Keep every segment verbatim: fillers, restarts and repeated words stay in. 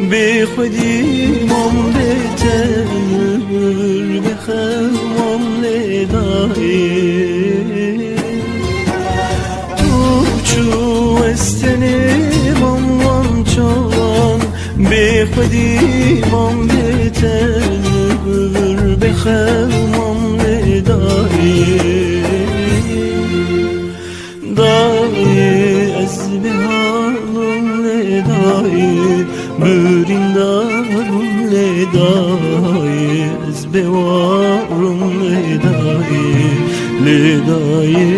Bê xwedî mam bê tenûr, bê xew mam lê dayê. Tu çû ez tenê mam wan çawan, bê xwedî mam bê tenûr, bê xew mam lê dayê. Dayê, ez bê halim lê dayê, birîndarim lê dayê, ez bê warim lê dayê, lê dayê,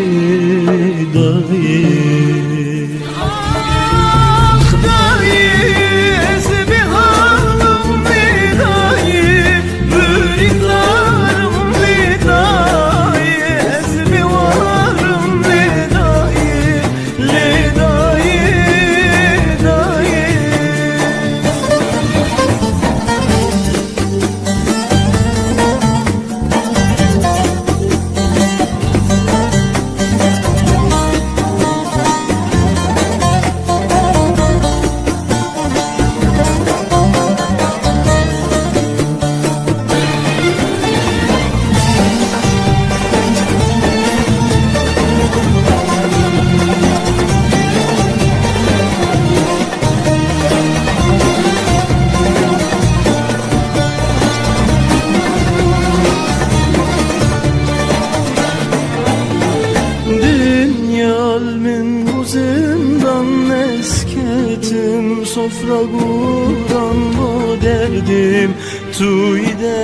dayê. Ax dayê, ez bê halim lê dayê, birîndarim lê dayê, ez bê warim lê dayê, lê dayê, dayê. Dinya li min bû zindan, ez ketim sofra guran bo derdim, tu yî de